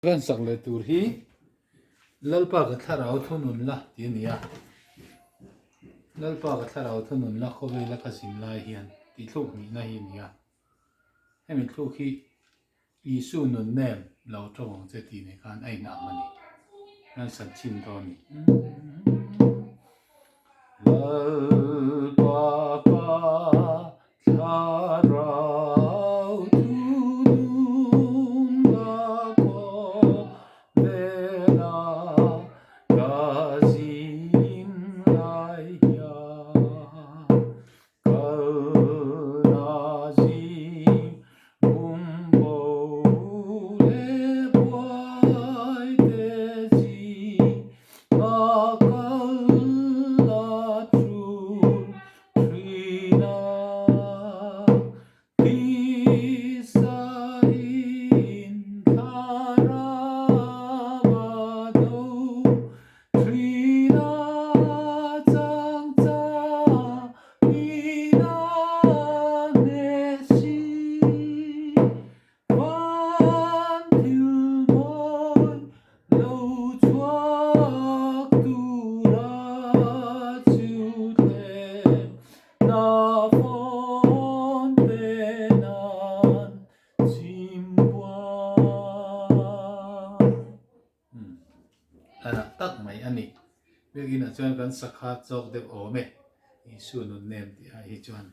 Kan sak leh tur hi Lalpa ka thlarau thunun la tih a ni a, Lalpa ka thlarau thunun la khawvela ka zin lai hian tih thluk hnihna hi a ni a, hemi thluk hi Isu nun nem lo tawng ang che tih nei khan a inang a ni, kan sak chhin dawn a ni. Lalpa ka thlarau thunun la khawvela ka zin lai hian Kalna zing bumbo leh buai te zing a kal la tul thin a, tisa in thlarau a do thin a, chang chang Tak mai a ni. Biakinah chuan kan sakha chawk deuh awm e, Isua nun nem tih ah hi chuan.